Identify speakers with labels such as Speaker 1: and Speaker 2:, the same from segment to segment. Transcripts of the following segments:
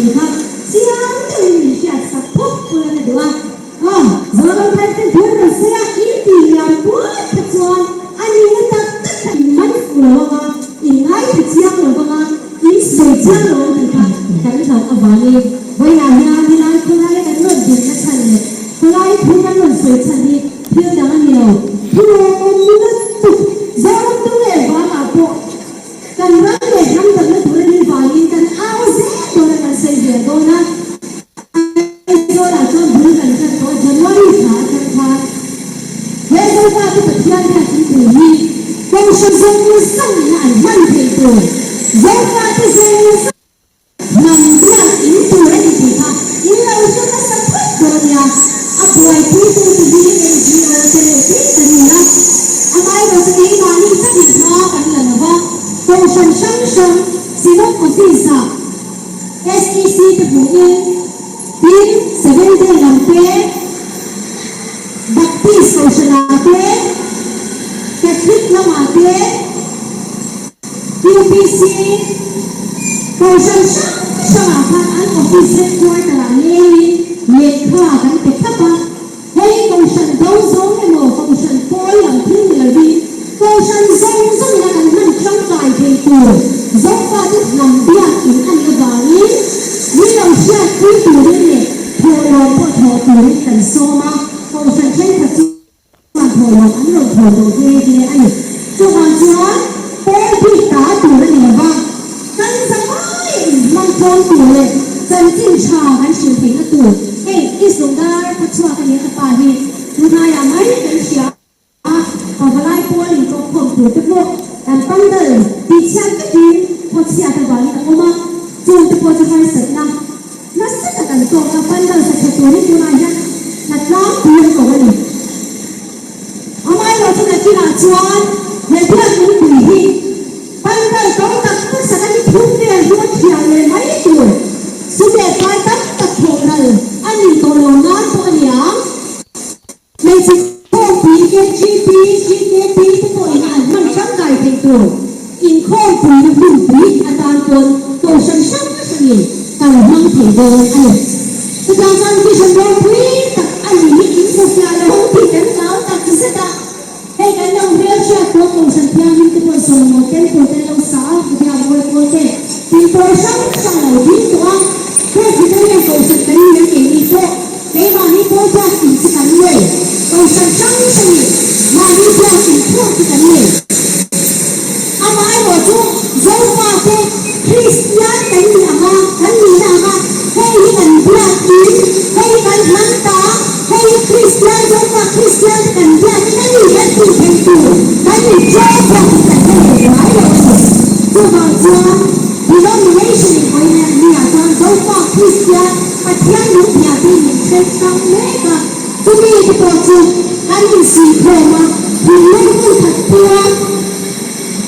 Speaker 1: tih kha chiang deuhin min hriat sak phawt ula ka duh a. Aw, Zoram thar ten thu an rawn sawi a, in tih liam puat kha chuan a nihna tak tak kha in man fuh lo ang a, in ngaithla chiang lo ang a, in sawi chiang lo ang tih kha kan hlauh avangin vawiinah hian helai khawlaia kan rawn dinna chhan leh khawlai thu kan rawn sawi chhan hi thil dang a ni lo. Thu lawmawm lutuk Zoram tung leh vangah pawh kan ram leh hnam damna tur a nih vangin kan au zel dawn a, kan sawi zel dawn a. Aizawlah chuan bul kan tan tawh January thla atang khan he Zofa te Pathian hian in pui hi Kohhran zawng zawng ina an hman theih tur Zofa te zawng zawng hnam biak in tur a ni tih kha in lo hre nasa phawt dawn nia. A buaipui tu te hi NGO te leh te kan ni a, amaherawh chu keimahni takin hma kan la lo va, Kohhran hrang hrang Synod Office ah SEC te hmuhin tin Seventh Day lam te, Baptist Kohhranah te, Catholic lamah te, UPC Kohhran hrang hrangah khan an office headquarter ah lengin lehkha kan pe thlap a. Hei Kohhran do zawng emaw Kohhran pawl lam thil ni lovin Kohhran zawng zawngin a kan hman tangkai thei tur Zofate hnam biakin a nih avangin min lo hriatpui turin leh thawhlawm pawh thawh turin kan sawm a, Kohhran thenkhat chuan thawhlawm an rawn thawh tawh nghe nghe a ni. Chuvang chuan pawl bik ta tur a ni lova, kan zamai inhmang tlawm tur leh chanchin tha kan hrilh theihna tur hei Isungdar khawchhuak a nia ka pa hi tunlaiah mai kan hria a, pavalai pawl intawk khawm tur te pawh kan pandal tihchhiat vekin khawchhiat avangin a awm a, chung te pawh chu harsatna nasa tak an tawk a, pandal sa tha turin tunah hian hna tlangpui an ko a ni. Amaherawhchu nakinah chuan he biaknungpui hi pandal to tak tak sak a ni thum vel hi a thiah leh mai tur sum leh pai tam tak thawh ral a ni tawh lo nan pawh a ni ang. Hmeichhe khawmpui KGP, GKP te pawhin an hman tangkai theih tur inkhawmpuina hmunpui atan pawn kohhran hrang hrangin kan hmang thei dawn a ni. Chutiang chuan vision ropui tak a ni hi in hmuhfiah lo tih kan hlau tak zet a. Hei kan lo hmelhriat tawh kohhran thianghlim te pawhin Solomon Temple te an lo sa a, Biak Mawi pawl te tintawi hrang hrang a lo ding tawh a. Presbyterian kohhran kan ni a keini pawh keimahni pawl biak in chu kan nei. Kohhran hrang hrangin mahni biak in theuh chu kan nei. Amaherawh chu Zofa te Kristian kan ni ang a, kan nihna ang a, hei hi kan biak in, hei hi kan hman ta, hei hi Kristian Zofa Kristian te kan biak in a ni kan tih theih tur kan in ṭawm pawh hi kan la nei ngai lo a ni. Chuvang chuan denomination in vawiin ni ah chuan Zofa Kristian Pathian lungphiah te min hren hrang mek a, chumi te pawh chu kan insuihkhawm a, thinlung hmun khat pua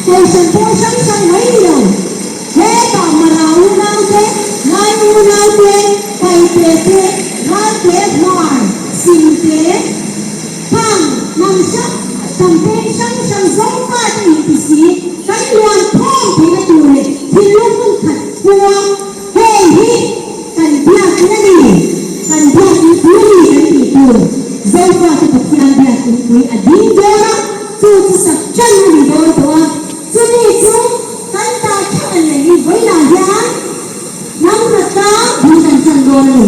Speaker 1: Kohhran pawh hrang hrang mai ni lo. Hetah Mara unau te, Lai unau te, Paite te, Ralte, Hmar, Singte, Phang, hnam hrang hrang peng hrang hrang Zofa te inti si kan luan khawm theihna tur leh thinlung hmun khat pua hei hi kan biakin a ni, kan biakin pui a ni kan tih tur Zofa te Pathian biakin pui a ding dawn a, chu chu sak tan a ni dawn tawh a, chumi chu kan ta theuh a ni ang i vawiinah hian hnam rata bul kan tan dawn a ni.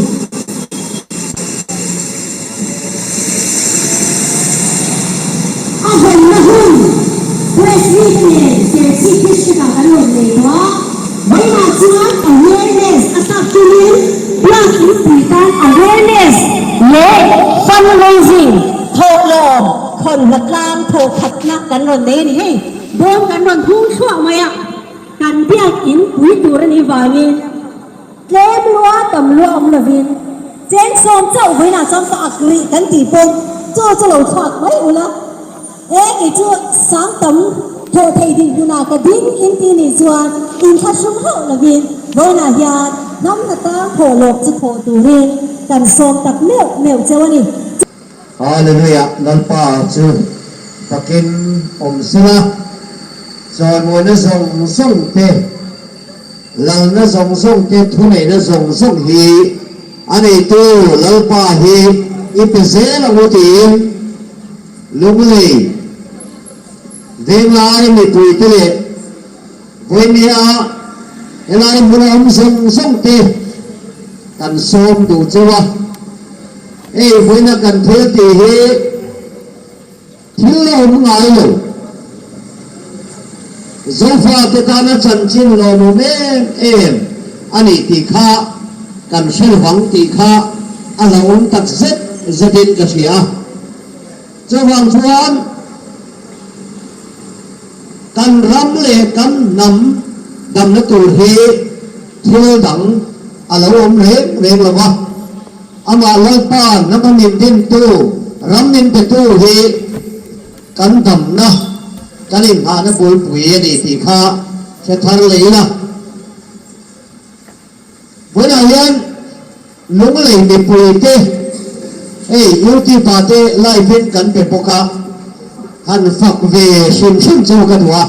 Speaker 1: A hawnna hun press meet nen Serchhip District ah kan rawn nei tawh a, vawiinah chuan awareness a sak tumin biak inpui tan awareness leh fundraising thawhlawm khawn hlatlang thawhkhatna kan rawn nei a ni hei. Bawm kan rawn hung thluah mai a, kan biak in pui tur a nih vangin tlem lua tam lua awm lovin cheng sawm chauh vawiinah chuan ka ak rih kan tih pawn chaw chu lo thlak mai ula, e kei chu sang tam thawh theih dinhmunah ka ding in tih nih chuan inthlahrung hauh lovin vawiinah hian hnam hna tang thawh lawk chu thawh turin kan sawm tak meuh meuh cheu a ni.
Speaker 2: Hallelujah Lalpa chu fakin awm sela, chawimawina zawng zawng te Lalna zawng zawng te thuneihna zawng zawng hi a neitu Lalpa hi i pe zel ang u tiin Lunglei Venglai mipuite leh Vawinia helai hmuna awm zawng zawng te kan sawm duh cheu a. Hei vawiina kan thil tih hi thil la awm ngai lo. Zofate tana chanchin lawmawm em em a nih tih kha kan hre lovang tih kha a hlauhawm tak zet zetin ka hria. Chuvang chuan kan ram leh kan hnam damna tur hi thil dang a lo awm reng reng lo va, amah Lalpa hnama min dintu, ram min petu hi kan damna, kan inghahna bulpui a ni tih kha hre thar leh ila. Vawiinah hian Lunglei mipuite hei YouTube ah te live in kan pe bawk a, han fak ve hrim hrim chu ka duh a.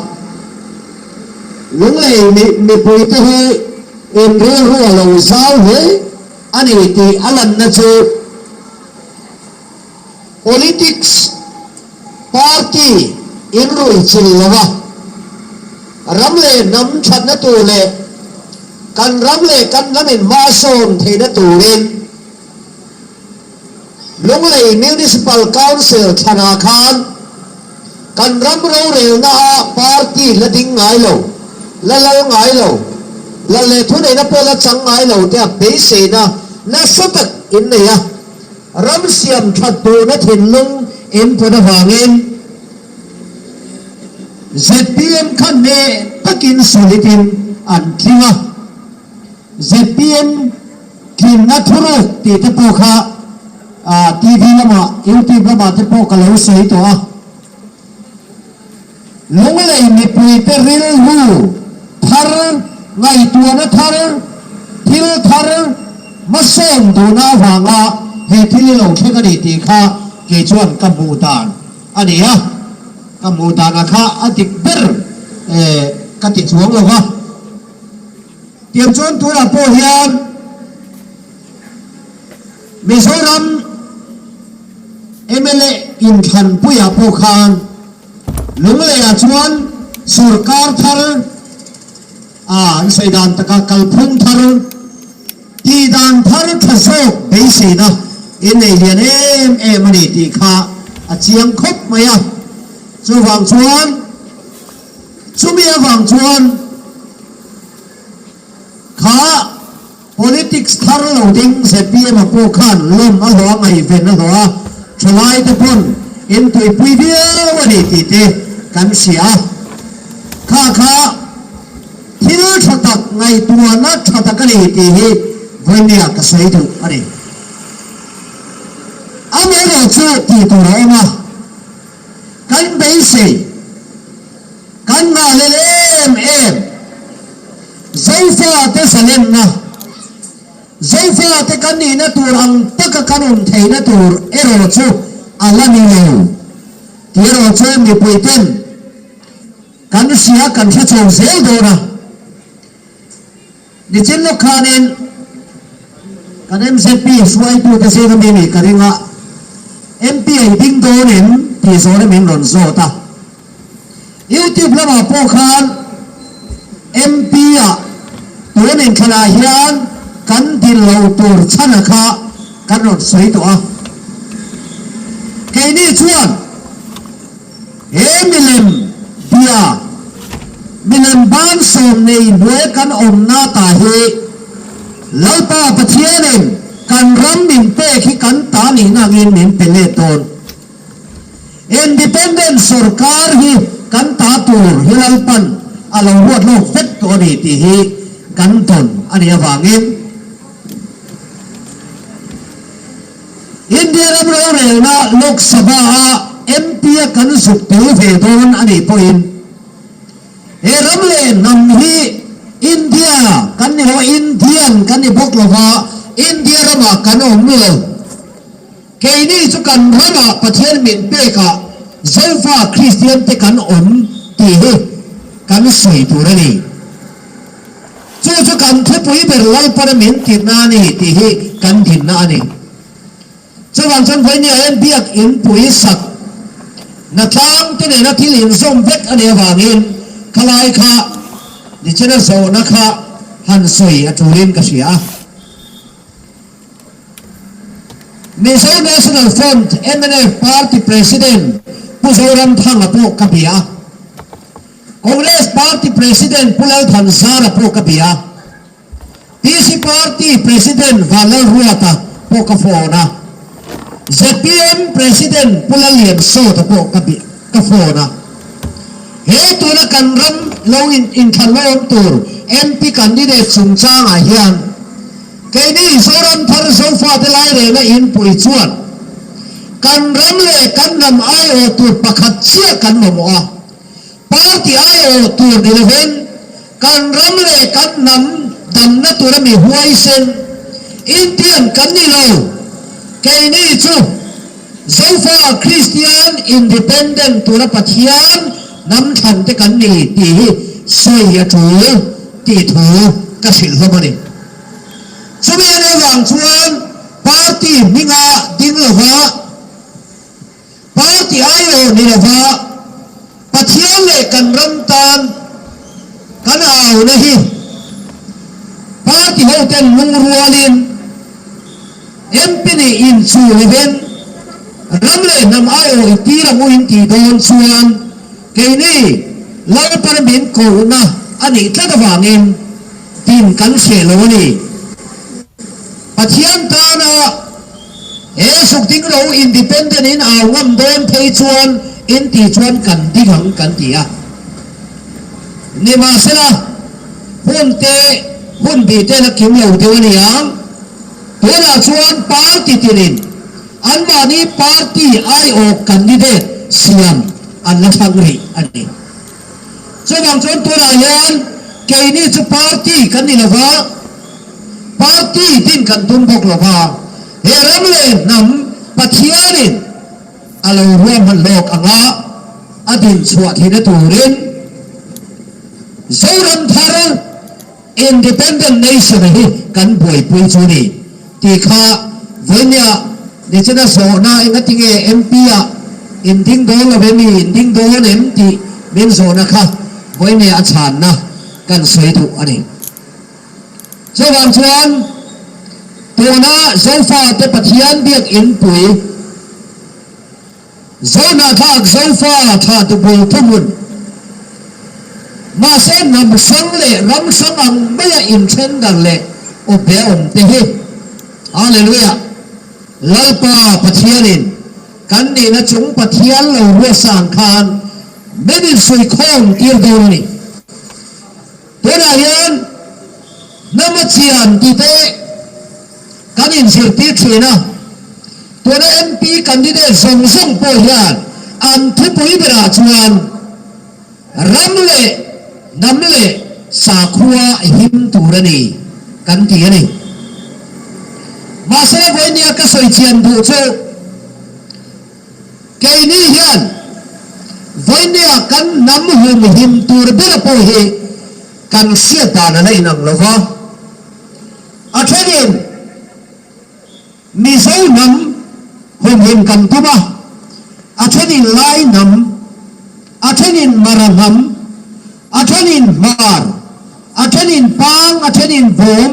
Speaker 2: Lunglei mipuite hi in rilru a lo zau hle a ni tih a lanna chu Politics party in ruihchilh lo a, ram leh hnam thatna tur leh kan ram leh kan hnam in hmasawn theihna turin Lunglei Municipal Council thlanah khan kan ram rorelna ah party la ding ngai lo, la lal ngai lo, lal leh thuneihna pawh la chang ngai lo te a beiseina nasa tak in nei a. Ram siam that duhna thinlung in put avangin zpm kha hneh takin solid in an tling a, zpm tlinna thuruk tih te pawh kha TV lamah, YouTube lamah te pawh ka lo sawi tawh a. Lunglei mipuite rilru thar, ngaihtuahna thar, thil thar hmasawn duhna avanga he thil hi lo thleng a ni tih kha kei chuan ka hmuh dan a ni a, ka hmuh danah kha a dik ber ka ti chuang lo va. Tiang chuan tunah pawh hian Mizoram mla inthlanpuiah pawh khan Lungleiah chuan sorkar thar a an sawi dan taka kalphung thar, tih dan thar tha zawk beiseina in nei lian em em a ni tih kha a chiang khawp mai a. Chuvang chuan chumi avang chuan kha Politics thar lo ding zpm a pawh khan lawm a hlawh a, ngaihven a hlawh a, thalai te pawn in tuipui viau a ni tih te kan hria a. Kha kha thil tha tak ngaihtuahna tha tak a ni tih hi vawinia ka sawi duh a ni. Amaherawhchu tih tur a awm a, kan beisei. Kan ngahhlel em em. Zofate zalenna, Zofate kan nihna tur ang taka kan awm theihna tur erawh chu a la ni lo tih erawh chu mipuiten kan hria kan hre chho zel dawn a. Nichin lawk khanin kan mzp hruaitute zinga mi nih ka ring a, MP a i ding dawn em tih zawhna min rawn zawt a. YouTube lamah pawh khan MP ah tun inthlanah hian kan din lo tur chhana kha kan rawn sawi tawh a. Keini chuan he milem bia, milem ban sawm nei hnuai kan awmna ta hi Lalpa Pathianin kan ram min pek hi kan ta nihna angin min pe let dawn. Independent sorkar hi kan ta tur hi Lalpan a lo ruat lawk vek tawh a ni tih hi kan dawn a nih avangin India ram rorelna Lok Sabha a MP a kan zuk tel ve dawn a nih pawhin he ram leh hnam hi India kan ni lo a, Indian kan ni bawk lova, India ramah kan awm lo. Keini chu kan ramah Pathian min pekah Zofa Kristian te kan awm tih hi kan sawi tur a ni. Chu chu kan thupui ber Lalpana min tirhna a ni tih hi kan dinna a ni. Chuvang chuan vawinia hian biak in pui sak na tlang te nena thil inzawm vek a nih avangin khalai kha nichina zawhna kha han sawi a tulin ka hria a. Mizo National Front, mnf, Party President Pu Zoramthanga pawh ka bia a. Congress Party President Pu Lalthanzara pawh ka bia a. PC Party President Vanlalruata pawh ka phone a. Zpm President Pu Lalliansawta pawh ka ka phone a. He tuna kan ram lo inthlan lo awm tur MP candidate chungchangah hian Keini Zoram thar Zofate lai rena inpui chuan kan ram leh kan hnam aiawh tur pakhat chiah kan mamawh a, party aiawh tur ni lovin kan ram leh kan hnam damna tura mi huaisen Indian kan ni lo. Keini chu Zofa Kristian Independent tura Pathian hnam thlan te kan ni tih hi sawi a tul tih thu ka hrilh hlawm a ni. Chumi a nih avang chuan party hminga ding lova, party aiawh ni lova Pathian leh kan ram tan kan auna hi party hoten lungrualin MP nih inchu lovin ram leh hnam aiawh i tir ang u in tih dawn chuan keini Lalpan min kohna a nih tlat avangin Tin kan hreh lo a ni. Pathian tana he suk ding lo independent in au ngam dawn phei chuan in tih chuan kan ding ang kan ti a. Nimahsela, hun te hun bih te la kim lo deuh a ni ang. Tunah chuan party tinin anmahni party aiawh candidate siam an la thlang rih a ni. Chuvang chuan tunah hian keini chu party kan ni lova, party din kan tum bawk lova, he ram leh hnam Pathianin a lo ruahman lawk anga a din chhuah theihna turin Zoram thar Independent nation hi kan buaipui chu ni tih kha vawinia nichina zawhna engatinge MP ah in ding dawn lo em i in ding dawn em tih min zawhna kha vawinia a chhanna kan sawi duh a ni. Chuvang chuan tuna Zofate Pathian biakinpui Zohnahthlak Zofa thla tubul thuhmun. Mahse hnam hrang leh ram hrang ang maia inthen dar leh awpe a awm te hi. Hallelujah! Lalpa Pathianin kan nihna chung Pathian lo ruahsang khan min insuikhawm tir dawn a ni. Tunah hian hnama chian ti te kan inzirtir thin a, tuna MP candidate zawng zawng pawh hian an thupui berah chuan ram leh hnam leh sakhua him tur a ni kan ti a ni. Mahse vawinia ka sawi chian duh chu Keini hian vawinia kan hnam humhim tur ber pawh hi kan hriat dan a la inang lo va. A thenin Mizo hnam humhim kan tum a, a thenin Lai hnam, a thenin Mara hnam, a thenin Hmar, a thenin Pang, a thenin Bawm,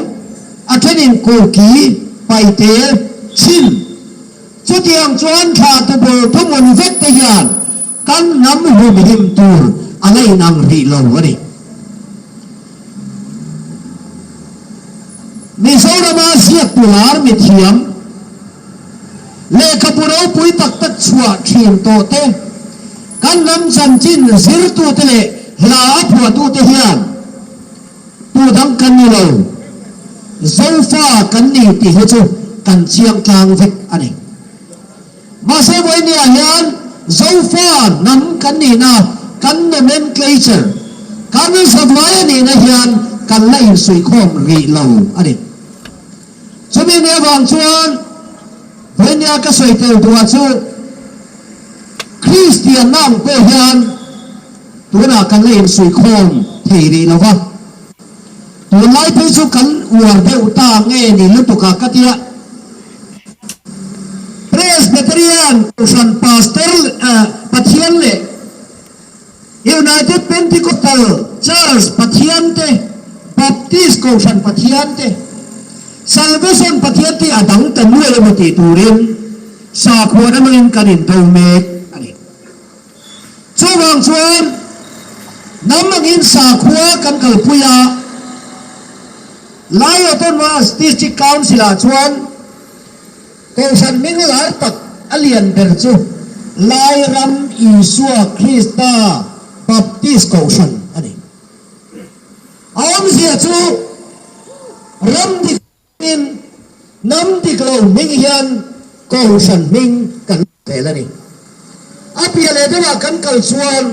Speaker 2: a thenin Kuki, Paite, Chin, Chutiang chuan thla tubul thuhmun vek te hian kan hnam humhim tur a la inang rih lo a ni. Mizorama ziaktu lar mithiam, lehkhabu ropui tak tak chhuah thin tawh te, kan hnam chanchin zirtute leh hla a phuahtute hian Tu dang kan ni lo, Zofa kan ni tih hi chu kan chiang tlang vek a ni. Mahse vawinia hian Zofa hnam kan nihna, kan nomenclature, kan zavai a nihna hian kan la insuihkhawm rih lo a ni. Chumi ni avang chuan vawinia ka sawi tel duhah chu Kristianna ang pawh hian, Tunah kan la insuihkhawm thei rih lo va. Tunlai phei chu kan uar deuh ta nge ni lutuk a ka tia. Presbyterian Kohhran Pastor Pathian leh United Pentecostal Church Pathian te, Baptist Kohhran Pathian te, Salvation Pathian te a dang ta nuai emaw tih turin sakhuan amangin kan indo mek a ni. Chuvang chuan hnam angin sakhua kan kalpui a, Lai Autonomous District Council-ah chuan Kohhran hming lar tak a lian ber chu Lai ram Isua Krista Baptist Kohhran a ni. A awmzia chu ram dik In hnam dik lo hming hian Kohhran hming kan zel a ni. A piah leh deuhah kan kal chuan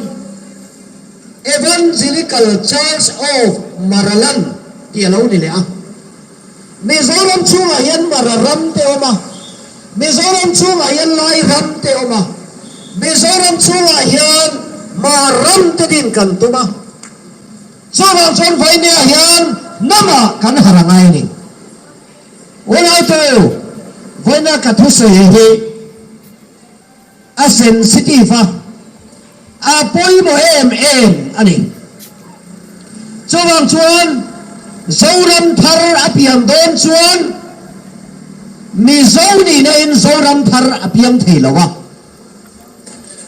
Speaker 2: Evangelical Church of Maraland tih a lo ni leh a. Mizoram chhungah hian Mara ram te a awm a, Mizoram chhungah hian Lai ram te a awm a, Mizoram chhungah hian Mar ram te din kan tum a. Chuvang chuan Vainia hian hnamah kan harh a ngai a ni. Unautu, vawiina ka thusawi hi a sensitive a, a pawimawh em em a ni. Chuvang chuan Zoram thar a piang dawn chuan Mizo nihna in Zoram thar a piang thei lo a,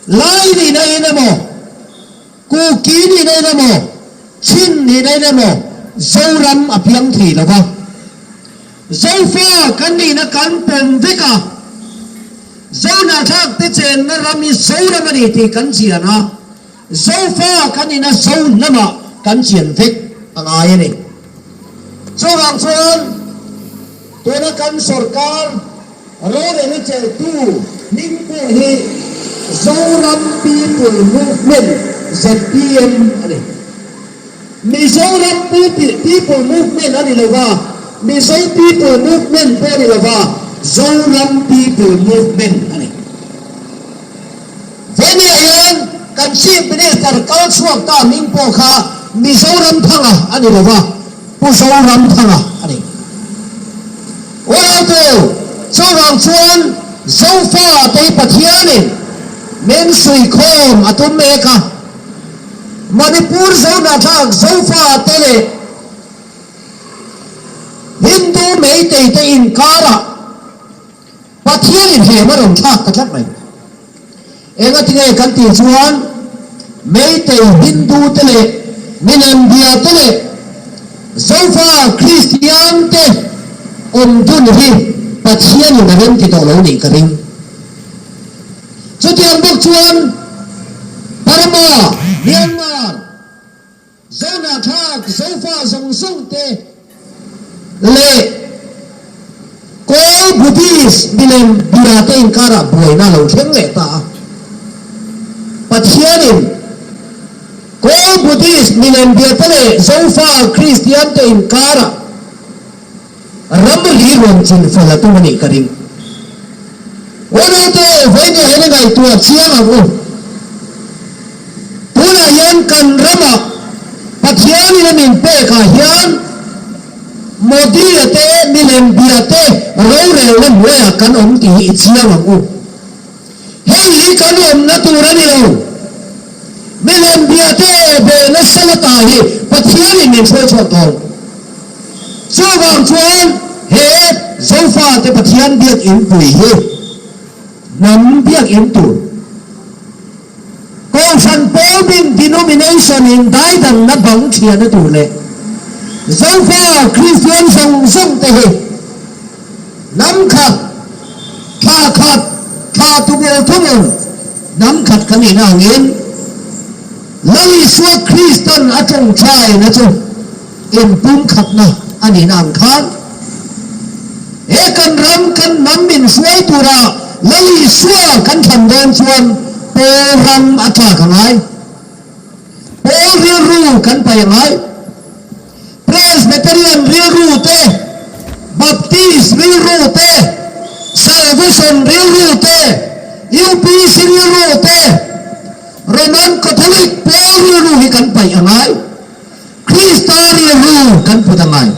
Speaker 2: Lai nihna in emaw, Kuki nih na in emaw, Chin nih na in emaw Zoram a piang thei lo va. Zofa kan nihna kan pawm vek a, Zohnahthlak te chenna ram hi Zoram a ni tih kan chian a, Zofa kan nihna Zohnamah kan chian vek a ngai a ni. Chuvang chuan tuna kan sorkar Rorelna chelhtu hming pawh hi Zoram People Movement, zpm, a ni. Mizoram People Movement a ni lo va, Mizo People Movement pawh a ni lo va, Zoram People Movement a ni. Veniah hian kan Chief Minister kal chhuak ta hming pawh kha Mizoram Thanga a ni lo va, Pu Zoram Thanga a ni. Unautu, chuvang chuan Zofa te hi Pathianin min suikhawm a tum mek a. Manipur Zohnahthlak Zofa te leh Hindu Meitei te inkarah Pathianin hem a rawn thlak ta tlat mai. Engatinge kan tih chuan Meitei Hindu te leh milem bia te leh Zofa Kristian te awm dun hi Pathianin a rem ti tawh lo nih ka ring. Chutiang bawk chuan Burma, Myanmar, Zohnahthlak, Zofa zawng zawng te leh Kawl Buddhist milem bia te inkarah buaina a lo thleng leh ta a. Pathianin Kawl Buddhist milem bia te leh Zofa Kristian te inkarah Ramri rawn chin fel a tum a nih ka ring. Unaute, vawinia hian i ngaihtuah chiang ang u. Tunah hian kan ramah Pathianin a min pekah hian Modi-a te, milem bia te rorelna hnuaiah kan awm tih hi i chiang ang u. Hei hi kan awmna tur a ni lo. Milem bia te awhbehna salata hi Pathianin min hruai chhuak dawn. Chuvang chuan he Zofate Pathian biakinpui hi hnam biakin tur Kohhran pawl bing denomination in daidanna bang thiana tur leh Zofa Kristian zawng zawng te hi hnam khat, thla khat, thla tubul thumul hnam khat kan nihna angin Lal Isua Kristan a tawngtaina chu inpumkhatna a nihna ang khan he kan ram kan hnam min hruai tura Lal Isua kan thlan dawn chuan pawl ram a tlak a ngai, pawl rilru kan paih a ngai. Presbyterian rilru te, Baptist rilru te, Salvation rilru te, UPC rilru te, Roman Catholic pawl rilru hi kan paih a ngai. Krista rilru kan put a ngai.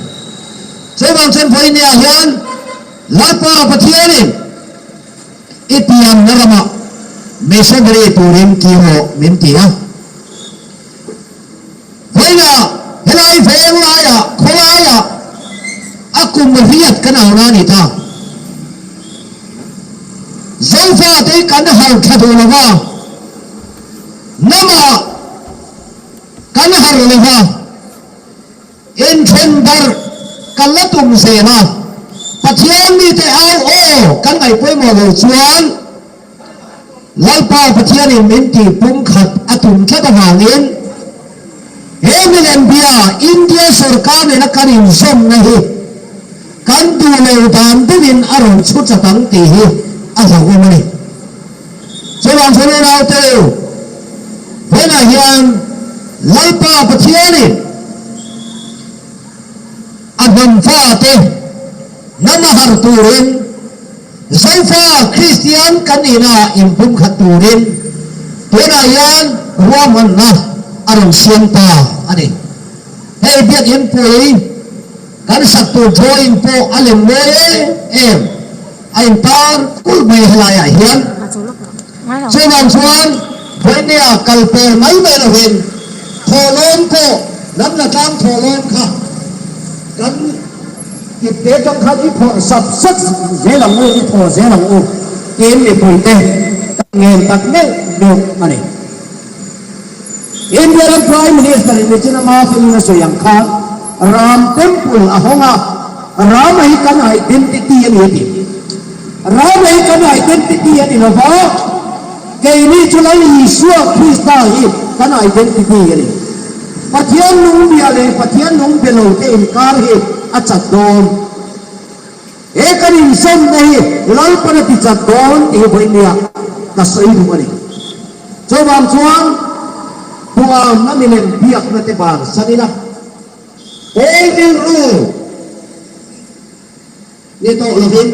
Speaker 2: Chuvang chuan vawinia hian Lalpa Pathianin i pianna ramah missionary turin kir rawh min ti a. Vawiina helai veng laiah khawlaiah a kum riat kan au na a ni ta. Zofate hi kan harh tha duh lo va, namah kan harh lo va, inthen darh kan la tum zel a, Pathian mite au aw kan ngaih pawimawh lo chuan Lalpa Pathianin min tih pumkhat a tum tlat avangin he milem bia India sorkar nena kan inzawmna hi kan duh lo dan deuhin a rawn chhu chat ang tih hi a hlauhawm a ni. Chuvang chuan unaute u, vawiinah hian Lalpa Pathianin a hnam fate hnam a harh turin, Zofa Kristian kan nihnaah inpumkhat turin tunah hian ruahmanna a rawn siam ta a ni. Hei biakinn pui kan sak tur drawing pawh a lem mawi em em a intar kulh mai helaiah hian. Chuvang chuan Vawinia kal pel mai mai lovin thawhlawm pawh lam la tlang thawhlawm kha kan Ipte atang khan i phawrh sap sap zel ang u, i thaw zel ang u tiin mipuite kan ngen tak meuh meuh a ni. India ram Prime Minister in Nichina Mafin a sawi ang khan Ram Temple a hawng a, Rama hi kan identity a ni a ti. Rama hi kan identity a ni lo va, keini chu Lal Isua Krista hi kan identity a ni. Pathian nung bia leh Pathian nung be lo te inkar hi a chat dawn. He kan inzawmna hi Lalpan a ti chat dawn tih hi vawinia ka sawi duh a ni. Chuvang chuan huamna milem biakna te bansan ila pawl rilru ni tawh lovin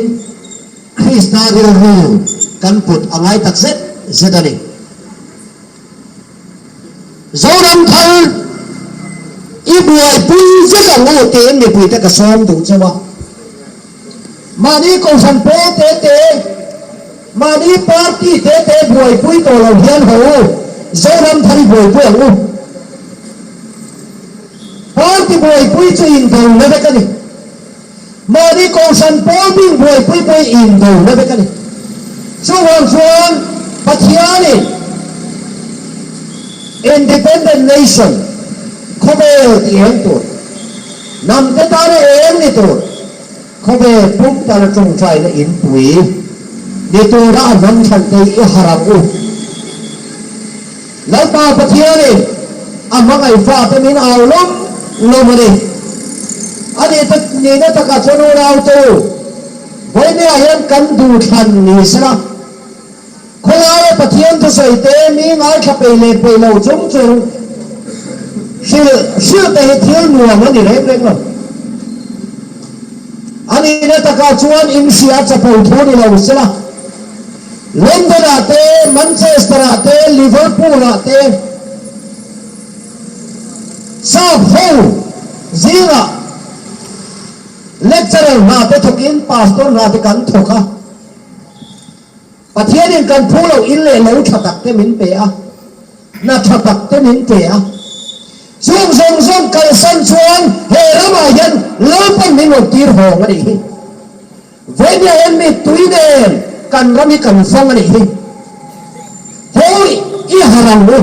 Speaker 2: Krista rilru kan put a ngai tak zet zet a ni. Zoram thar i buaipui vek ang u tiin mipuite ka sawm duh cheu a. Mahni kohhran pawl te te, mahni party te te buaipui tawh lo hian haw u, Zoram thar i buaipui ang u. Party buaipui chu indona vek a ni. Mahni kohhran pawl bik buaipui pawh hi indona vek a ni. Chuvang chuan Pathianin Independent Nation, khawvel tih eng tur, hnamte tana eng ni tur, khawvel pum tana tawngtaina inpui ni tura a hnam thlan te hi i har ang u. Lalpa Pathianin a hmangaih fate min au lawm lawm a ni. A nih tak nihna takah chuan unautu, vawinia hian kan duhthlan ni sela, khawlaia Pathian thusawi te mi ngaithla peih leh peih lo chung chung hrilh hrilh te hi thil nuam a ni reng reng lo. A nihna takah chuan inhria chapo thu ni lo sela, London ah te, Manchester ah te, Liverpool ah te sap ho zingah lecturer hna te thawkin pastor hna te kan thawk a, Pathianin kan phu loh in leh lo tha tak te min pe a, hna tha tak te min pe a. Chung zawng zawng kalsan chuan he ramah hian Lalpan min rawn tir hawng a nih hi. Vawinia hian mi tui nen kan ram hi kan fang a nih hi. Hawi i har ang u.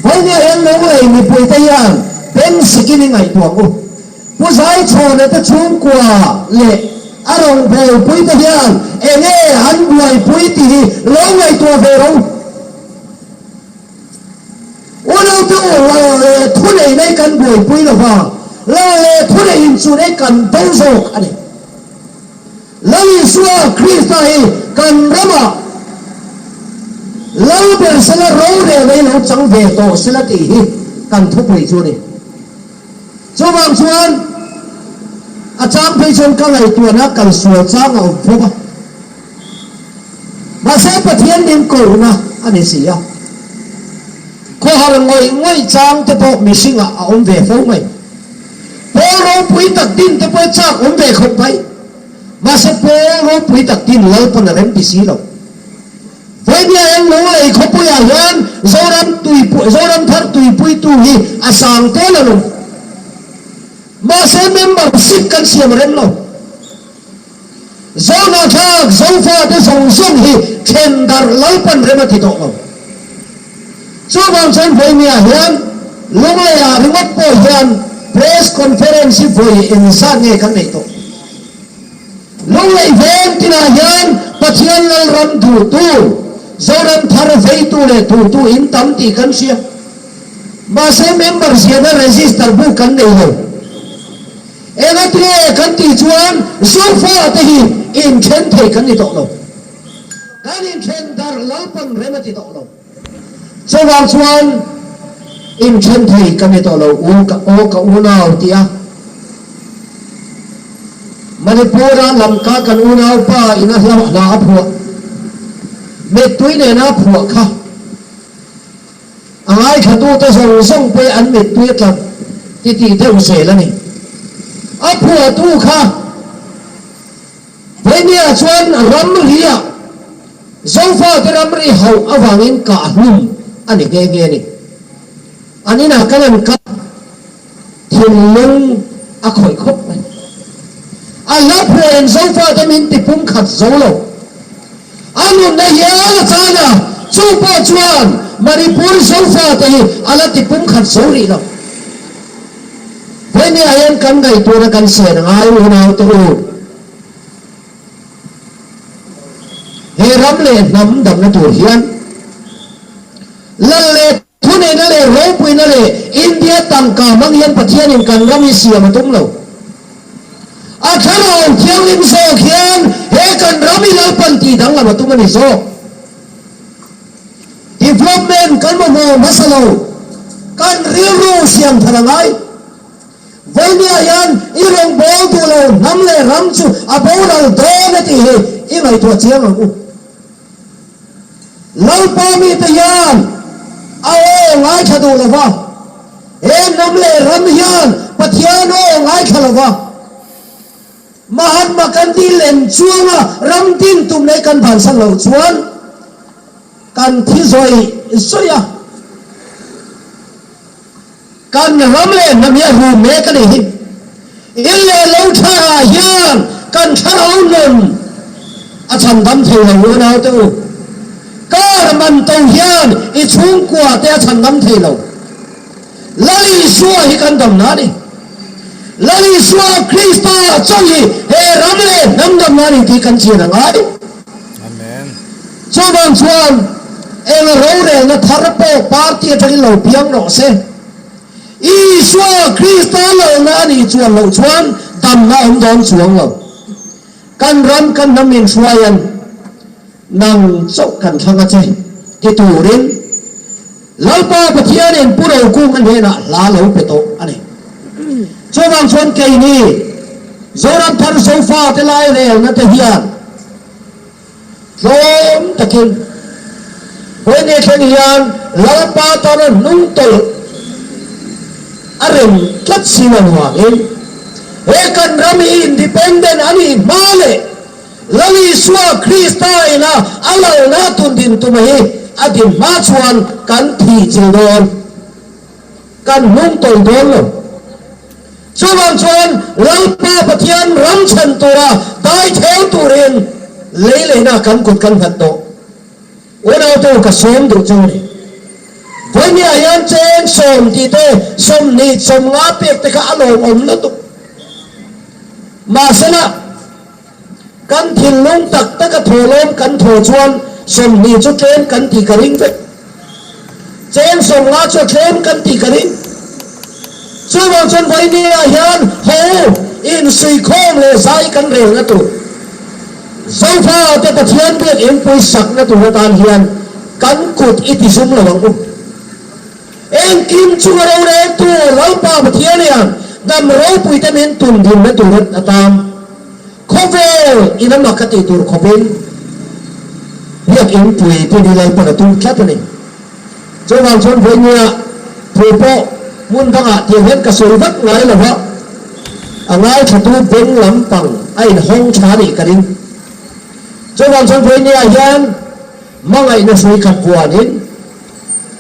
Speaker 2: Vawinia hian Lunglei mipuite hian beng sikin i ngaihtuah ang u. Pu Zaichhawna te chhungkua leh a rawngbawlpuite hian enge an buaipui tih hi lo ngaihtuah ve rawh u. Unaute u, lal leh thunei nei kan buaipui lo va, lal leh thunei inchuh nei kan do zawk a ni. Lal Isua Krista hi kan ramah Lal ber sela rorel nei lo chang ve tawh sela tih hi kan thupui chu a ni. Chuvang chuan a chang phei chuan ka ngaihtuahna kalsual chang a awm fo va. Mahse Pathian min kohna a ni si a. Khawhar ngawih ngawih chang te pawh mihringah a awm ve fo mai. Pawl ropui tak din te pawh chak awm ve khawp mai. Mahse pawl ropui tak din Lalpan a rem ti si lo. Vawinia eng Lunglei khawpuiah hian Zoram tuipui Zoram thar tuipuitu hi a sang tel a lawm. Mahse membership kan siam rem lo. Zohnahthlak Zofate zawng zawng hi then darh Lalpan rem a ti tawh lo. Chuvang chuan vawinia hian Lungleiah ringawt pawh hian Press Conference hi vawi engzat nge kan neih tawh? Lunglei veng tinah hian Pathian Lalram duhtu, Zoram thar veitu leh duhtu in tam tih kan hria. Mahse member ziahna register book kan nei lo. Engatinge kan tih chuan Zofa te hi inthen thei kan ni tawh lo. Kan inthen darh Lalpan rem a ti tawh lo. Chuvang chuan inthen thei kan ni tawh lo u ka aw ka unau ti a. Manipur-a Lamka kan unaupa in a hla hla a phuah. Mittui nena a phuah kha. A ngaithlatute zawng zawng pawh an mittui a tla titih deuh zel a ni. A phuahtu kha Vawinia chuan ramriah Zofate ramri hauh avangin kah hlum a ni nghe nghe a ni. An inah kan an kah thinlung a khawih khawp mai. A hla phuahin Zofate min ti pumkhat zo lo. A nunna hial a chan a, chu pawh chuan Manipur Zofate hi a la ti pumkhat zo rih lo. Hemi ah hian kan ngaihtuahna kan sen ngai unaute u. He ram leh hnam damna tur hian lal leh Thuneihna leh ropuina leh India tangka hmang hian Pathianin kan ram hi siam a tum lo. A thlarau thianghlim zawk hian he kan ram hi Lalpan tih danglam a tum a ni zawk. Development kan mamawh hmasa lo, kan rilru siam thar a ngai. Vawinia hian i rawngbâwl duh lo hnam leh ram chu a boral dawn a tih hi i ngaihtuah chiang ang u. Lalpa mite hian a aw ngaithla duh lo va, he hnam leh ram hian Pathian aw ngaithla lo va, Mahatma Gandhi lem chuanga ram din tum leh kan bansan loh chuan kan thi zawih zawih a. Kan ram leh hnam hi a rum mek a nih hi. In leh lo tha ah hian kan thlarau nun a chhandam thei lo unau te u. Car man to hian i chhungkua te a chhandam thei lo. Lal Isua hi kan damna a ni. Lal Isua Krista chauh hi he ram leh hnam damna a ni tih kan chian a ngai.
Speaker 3: Amen.
Speaker 2: Chuvang chuan eng rorelna thar pawh party atangin lo piang rawh se. Isua Krista lalna a nih chuan loh chuan damna awm dawn chuang lo. Kan ram kan hnam min hruaian nang chauh kan thlang a che ti turin Lalpa Pathianin Pu Rokunga hnenah hla lo pe tawh a ni. Chuvang chuan keini Zoram Thar Zofa te lairelna te hian Tlawm takin Vawinia thleng hian Lalpa tana hnung tawlh a rem tlat si lo vangin he kan ram hi independent a nih hma leh Lal Isua Krista ina a lalna tun din tuma hi a din hma chuan kan thih chil dawn. Kan hnung tawlh dawn lo. Chuvang chuan Lalpa Pathian ram chhan tura dai theu turin lei leina kan kut kan nghat tawh. Unautu ka sawm duh chu a ni. Vawinia hian cheng sawm tih te, 20 50 pek te kha a lawmawm lutuk. Mahsela. Kan thinlung tak taka thawhlawm kan thaw chuan 20 chu tlem kan tih ka ring vek. Cheng 50 chu a tlem kan tih ka ring. Chuvang chuan Vawinia hian haw u, insuikhawm leh zai kan relna tur, Zofa te Pathian biak inpui sakna tur atan hian kan kut i ti zum lo ang u. Engkim chunga roreltu Lalpa Pathian hian dam ropuite min tun dinna tur atan khawvel in a mak a tih tur khawpin biakinn pui te ni Lalpan a tum tlat a ni. Chuvang chuan vawinia thu pawh hmun dangah tiang hian ka sawi vat ngai lo va, a ngaithlatu beng lampang a inhawng tha nih ka ring. Chuvang chuan vawinia hian hmangaihna hrui khat vuanin,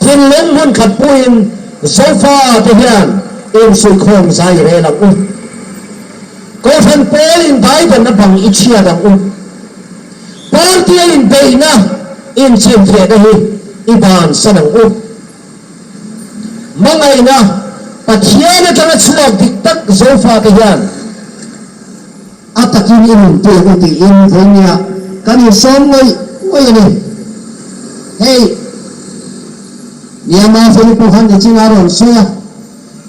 Speaker 2: thinlung hmun khat puhin Zofa te hian insuihkhawm zai rel ang u. Kohhran pawl indaidanna bang i chhiat ang u. Party a inbeihna inchhimfiahna hi i bansan ang u. Hmangaihna Pathian atanga chhuak dik tak Zofate hian a takin i nunpui ang u tiin vawinia kan insawm ngawih ngawih a ni. Hei Myanmar Philip pawh khan nichin a rawn sawi a,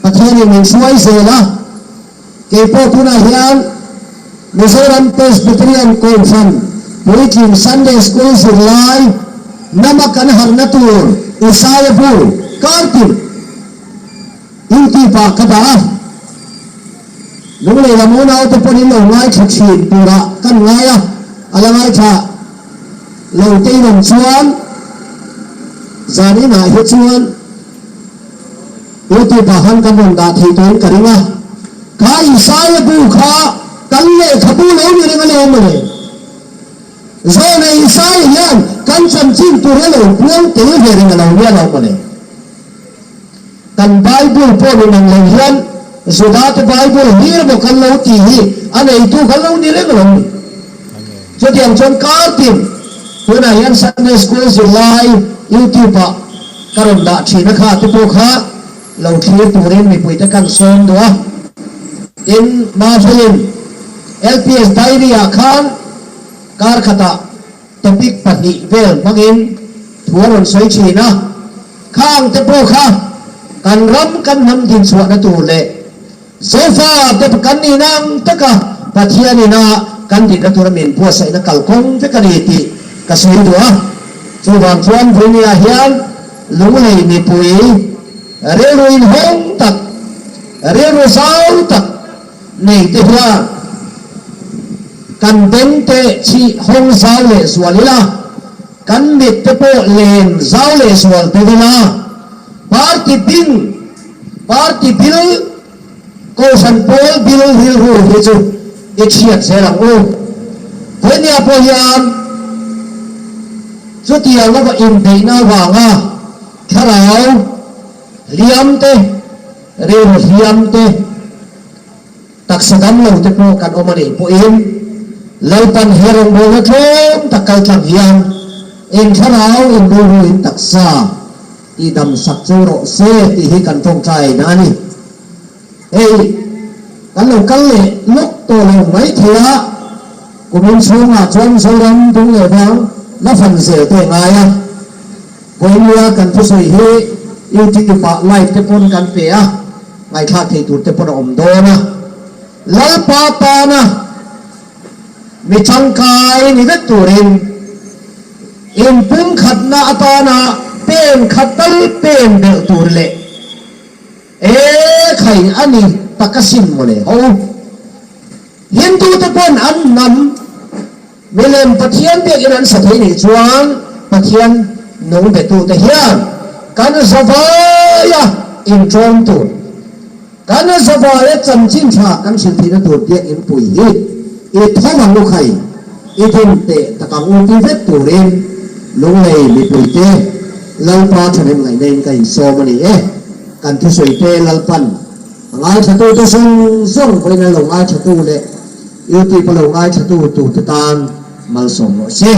Speaker 2: Pathianin min hruai zel a, Kei pawh tunah hian Mizoram Presbyterian Kohhran Puitling Sunday School zirlai nama kan harhna tur Isaiah bu kartin YouTube ah ka dah a. Lunglei lam unaute pawn in lo ngaithla thin turah kan ngai a, a la ngaithla lo te in awm chuan zan inah hi chuan YouTube ah khan kan rawn dah thei turin ka ring a, kha Isaiah bu kha kan lehkhabu lo ni reng a ni awm mawle. Zawhna Isaiah hian kan chanchin tur hi a lo puang tel ve reng a lo nia lo mawle. Kan Bible pawh ni nang lo hian Juda te Bible hlir maw kan lo tih hi a neitu kan lo ni reng a lo ni. Chutiang chuan kar tin tunah hian Sunday School zirlai YouTube ah ka rawn dah thin a kha te pawh kha lo thlir turin mipuite kan sawm duh a. Tin, Mafelin LPS Diary ah khan kar khatah topic pahnih vel hmangin thu a rawn sawi thin a. Khang te pawh kha kan ram kan hnam dinchhuahna tur leh Zofa te kan nih nang taka Pathian ina kan dikna tura min buatsaihna kalkawng vek a ni tih ka sawi duh a. Chuvang chuan Vawini-ah hian Lunglei mipui rilru inhawng tak, rilru zau tak nei te hian kan beng te chhi hawng zau leh zual ila, kan mit te pawh len zau leh zual bawk ila, Party bing, Party bil, Kohhran pawl bil rilru hi chu i chhiat zel ang u. Vawinia pawh hian chutiang a va inbeihna avanga thlarau hliam te, rilru hliam te, Taksa dam lo te pawh kan awm a nih pawhin Lalpan he rawngbawlna tlawm tak kal tlang hian in thlarau, in rilru, in taksa tih dam sak chu rawh se tih hi kan tawngtai na a ni. Hei kan lo kal leh lawk tawh lo mai thei a, kumin chhungah chuan Zoram dung leh vang la fan zel te ngai a, Vawinia kan thusawi hi YouTube ah live te pawn kan pe a, Ngaihthlak thei tur te pawn a awm dawn a, Lalpa tana mi tangkai ni vek turin inpumkhatna atana pen khat tal pen belh tur leh e khai a ni tak asin mawle ho. Hindu te pawn an hnam milem Pathian biakin an sa thei nih chuan Pathian nung betute hian kan zavaia inṭawm tur, kan zavaia chanchin tha kan hrilh theihna tur biakin pui hi i thawm ang u khai, i din teh tak ang u ti vek turin Lunglei mipuite Lalpa thahnem ngaihna in ka insawm a ni e. Kan thusawite Lalpan A ngaithlatute zawng zawng vawiin a lo ngaithlatu leh YouTube a lo ngaithlatu turte tan malsawm rawh se.